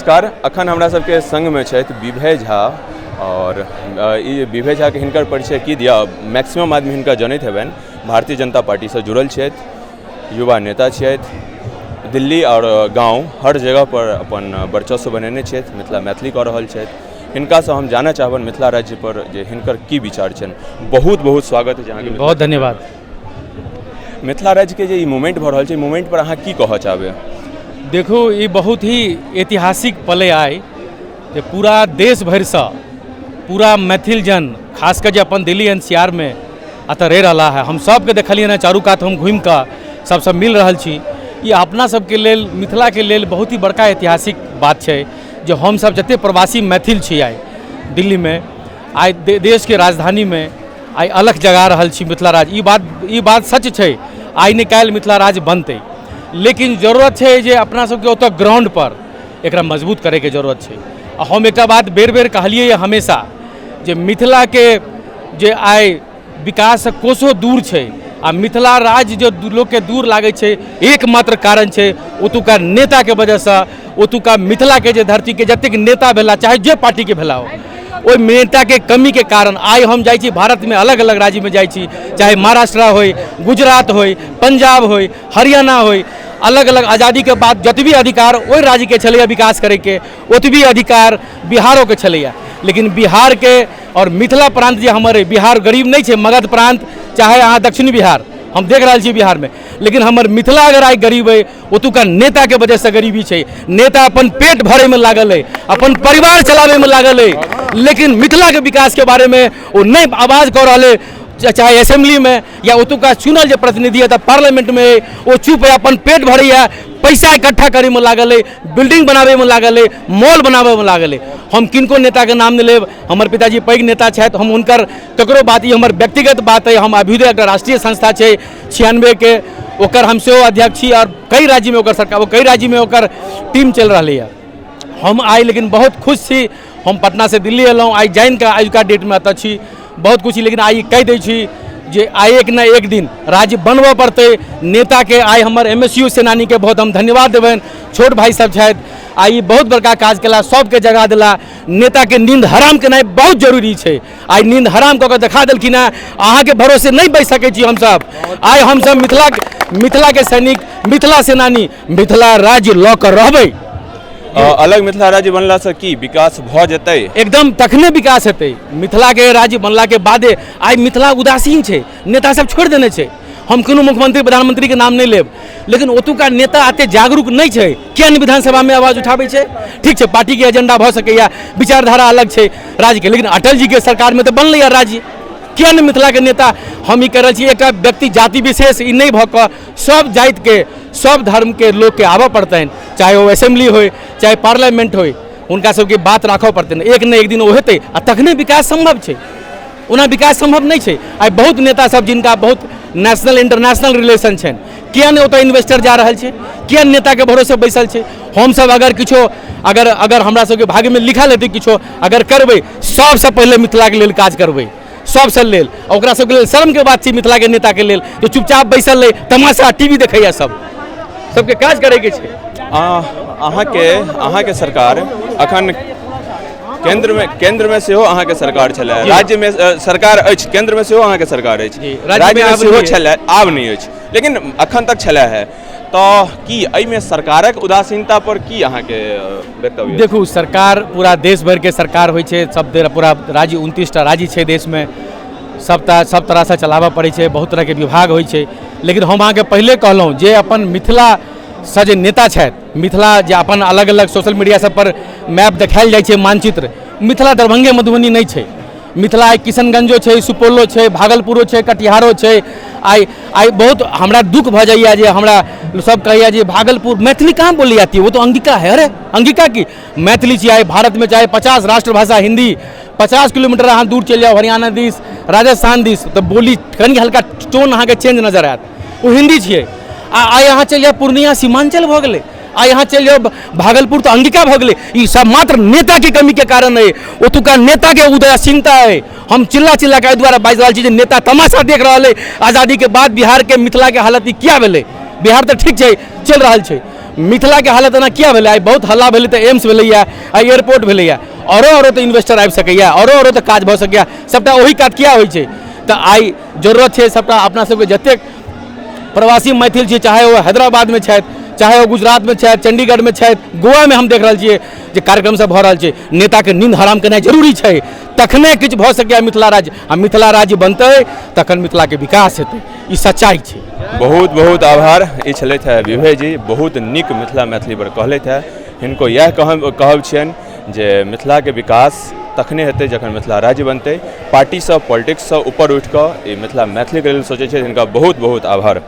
नमस्कार। अखन हमरा सबके संगमे छथि विभय झा और ई विभय झाके हिनकर परिचय की दिअ, मैक्सिमम आदमी हिनका जनैत हेबनि। भारतीय जनता पार्टीसँ जुड़ल छथि, युवा नेता छथि, दिल्ली और गाँव हर जगह पर अपन वर्चस्व बनेने छथि, मिथिला मैथिली कऽ रहल छथि। हिनकासँ हम जानऽ चाहबनि मिथिला राज्य पर जे हिनकर की विचार छनि। बहुत बहुत स्वागत अछि अहाँके। बहुत धन्यवाद। मिथिला राज्यके जे ई मूवमेंट भऽ रहल छै, मूवमेंट पर अहाँ की कहऽ चाहबै? देखू, ई बहुत ही ऐतिहासिक पल आइ जे पूरा देश भरिसँ पूरा मैथिल जन, खास कऽ जे अपन दिल्ली एन सी आर मे एतऽ रहि रहला है, हम सबके देखलियै हँ, चारू कात हम घुमिकऽ सबसँ मिल रहल छी। ई अपना सबके लेल, मिथिलाके लेल बहुत ही बड़का ऐतिहासिक बात छै जे हमसब जते प्रवासी मैथिल छी आइ दिल्लीमे, आइ देशके राजधानीमे आइ अलख जगा रहल छी मिथिला राज्य। ई बात सच छै, आइ नहि काल्हि मिथिला राज्य बनतै, लेकिन जरूरत छै जे अपना सबके ओतऽ ग्राउंड पर एकरा मजबूत करैके जरूरत छै। आ हम एकटा बात बेर बेर कहलियै हमेशा जे मिथिलाके जे आइ विकाससँ कोसो दूर छै आ मिथिला राज्य जे लोकके दूर लागै छै, एकमात्र कारण छै ओतुका नेताके वजहसँ। ओतुका मिथिलाके जे धरतीके जतेक नेता भेला, चाहे जे पार्टीके भेला हो, ओहि नेताके कमीके कारण आइ हम जाइ छी भारतमे, अलग अलग राज्यमे जाइ छी, चाहे महाराष्ट्र होइ, गुजरात होइ, पंजाब होइ, हरियाणा होइ, अलग अलग आज़ादीके बाद जतबी अधिकार ओहि राज्यके छलैए विकास करैके, ओतबी अधिकार बिहारोके छलैए। लेकिन बिहारके आओर मिथिला प्रान्त जे हमर अइ, बिहार गरीब नहि छै, मगध प्रान्त चाहे अहाँ दक्षिणी बिहार, हम देख रहल छी बिहारमे, लेकिन हमर मिथिला अगर आइ गरीब अइ, ओतुका नेताके वजहसँ गरीबी छै। नेता अपन पेट भरैमे लागल अइ, अपन परिवार चलाबैमे लागल अइ, लेकिन मिथिलाके विकासके बारेमे ओ नहि आवाज कऽ रहल अइ, चाहे असेम्बलीमे या ओतुका चुनल जे प्रतिनिधि है तऽ पार्लियामेंटमे अइ, ओ चुप अइ, अपन पेट भरैए, पैसा इकट्ठा करैमे लागल अइ, बिल्डिंग बनाबैमे लागल अइ, मॉल बनाबैमे लागल अइ। हम किनको नेताके नाम नहि लेब, हमर पिताजी पैघ नेता छथि, हम हुनकर ककरो बात, ई हमर व्यक्तिगत बात अइ। हम अभ्युदय एकटा राष्ट्रीय संस्था छै 96के, ओकर हम सेहो अध्यक्ष छी आओर कई राज्यमे ओकर सरकार, कई राज्यमे ओकर टीम चलि रहलैए। हम आइ लेकिन बहुत खुश छी। हम पटनासँ दिल्ली एलहुँ, आइ जानिकऽ आजुका डेटमे एतऽ छी, बहुत खुशी। लेकिन आइ कहि दै छी जे आइ एक ने एक दिन राज्य बनबऽ पड़तै नेताके। आइ हमर एम एस यू सेनानीके बहुत हम धन्यवाद देबनि, छोट भाइ सब छथि, आइ ई बहुत बड़का काज केला, सबके जगा देला। नेताके नींद हराम केनाइ बहुत जरूरी छै। आइ नींद हराम कऽ कऽ देखा देलखिन हेँ। अहाँके भरोसे नहि बचि सकै छी हमसब। आइ हमसब मिथिला, मिथिलाके सैनिक, मिथिला सेनानी मिथिला राज्य लऽ कऽ रहबै। अलग मिथिला राज्य बनलासँ की विकास भऽ जेतै? एकदम, तखने विकास हेतै मिथिलाके राज्य बनलाके बादे। आइ मिथिला उदासीन छै, नेता सब छोड़ि देने छै। हम कोनो मुख्यमंत्री, प्रधानमंत्रीके नाम नहि लेब, लेकिन ओतुका नेता एते जागरूक नहि छै। किया नहि विधानसभामे आवाज उठाबै छै? ठीक छै, पार्टीके एजेंडा भऽ सकैए, विचारधारा अलग छै राज्यके, लेकिन अटल जीके सरकारमे तऽ बनलैए राज्य। किया नहि मिथिलाके नेता? हम ई कहि रहल छी, एकटा व्यक्ति जाति विशेष ई नहि भऽ कऽ सब जातिके, सब धर्मके लोकके आबऽ पड़तनि, चाहे ओ असेम्बली होइ, चाहे पार्लियामेंट होइ, हुनका सबके बात राखऽ पड़तनि। एक ने एक दिन ओ हेतै आ तखने विकास सम्भव छै, ओना विकास सम्भव नहि छै। आइ बहुत नेता सब जिनका बहुत नेशनल इंटरनेशनल रिलेशन छनि, किया नहि ओतऽ इन्वेस्टर जा रहल छै? किया नेताके भरोसे बैसल छै? हमसब अगर किछो अगर अगर हमरा सबके भाग्यमे लिखल हेतै, किछो अगर करबै, सबसँ पहिले मिथिलाके लेल काज करबै, सबसँ लेल। आ ओकरा सबके लेल शर्मके बात छै, मिथिलाके नेताके लेल जे चुपचाप बैसल रहै, तमाशा टीवी देखैया। सब सबके काज करैके छै। अहाँके सरकार अखन केन्द्रमे सेहो अहाँके सरकार छलै, राज्यमे सरकार अछि, केन्द्रमे सेहो अहाँके सरकार अछि, राज्यमे सेहो छलै, आब नहि अछि, लेकिन अखन तक छलै है, तऽ की एहिमे सरकारक उदासीनता पर की अहाँके वक्तव्य? देखू, सरकार पूरा देश भरिके सरकार होइ छै, सब पूरा राज्य, 29टा राज्य छै देशमे, सबटा सब तरहसँ चलाबऽ पड़ै छै, बहुत तरहके विभाग होइ छै। लेकिन हम अहाँके पहिले कहलहुँ जे अपन मिथिलासँ जे नेता छथि, मिथिला जे अपन अलग अलग सोशल मीडिया सब पर मैप देखायल जाइ छै, मानचित्र, मिथिला दरभंगे मधुबनी नहि छै। मिथिला आइ किशनगंजो छै, सुपौलो छै, भागलपुरो छै, कटिहारो छै। आइ आइ बहुत हमरा दुख भऽ जाइए जे हमरा सब कहैए जे भागलपुर मैथिली कहाँ बोली जाती है, वो तो अंगिका है। अरे अंगिका की मैथिली छी। आइ भारतमे चाहे 50 राष्ट्रभाषा हिंदी, 50 किलोमीटर अहाँ दूर चलि जाउ हरियाणा दिस, राजस्थान दिस, तऽ बोली कनि हल्का टोन अहाँके चेंज नजर आयत, ओ हिंदी छियै। आ आइ अहाँ चलि जाउ पूर्णिया, सीमांचल भऽ गेलै। आइ अहाँ चलि जाउ भागलपुर तऽ अंगिका भऽ गेलै। ई सब मात्र नेताके कमीके कारण अइ, ओतुका नेताके उदासीनता अइ। हम चिल्ला चिल्ला के एहि दुआरे बाजि रहल छी जे नेता तमाशा देख रहल अइ। आज़ादीके बाद बिहारके, मिथिलाके हालत ई किया भेलै? बिहार तऽ ठीक छै, चलि रहल छै। मिथिलाके हालत एना किया भेलै? आइ बहुत हल्ला भेलै तऽ एम्स भेलैए, आइ एयरपोर्ट भेलैए, औरो औरो तऽ इन्वेस्टर आबि सकैए, औरो औरो तऽ काज भऽ सकैए, सभटा ओहि कात किया होइ छै? तऽ आइ जरूरत छै सभटा अपना सबके जतेक प्रवासी मैथिल छी, चाहे ओ हैदराबादमे छथि, चाहे ओ गुजरातमे छथि, चण्डीगढ़मे छथि, गोवामे, हम देख रहल छियै जे कार्यक्रम सब भऽ रहल छै। नेताके नींद हराम केनाइ जरूरी छै, तखने किछु भऽ सकैए मिथिला राज्य। आ मिथिला राज्य बनतै तखन मिथिलाके विकास हेतै, ई सच्चाइ छै। बहुत बहुत आभार। ई छलथि है विभय जी, बहुत नीक मिथिला मैथिली पर कहलथि है। हिनको इएह कहब छियनि जे मिथिलाके विकास तखने हेतै जखन मिथिला राज्य बनतै। पार्टीसँ, पॉलिटिक्ससँ ऊपर उठि कऽ ई मिथिला मैथिलीके लेल सोचै छथि, हिनका बहुत बहुत आभार।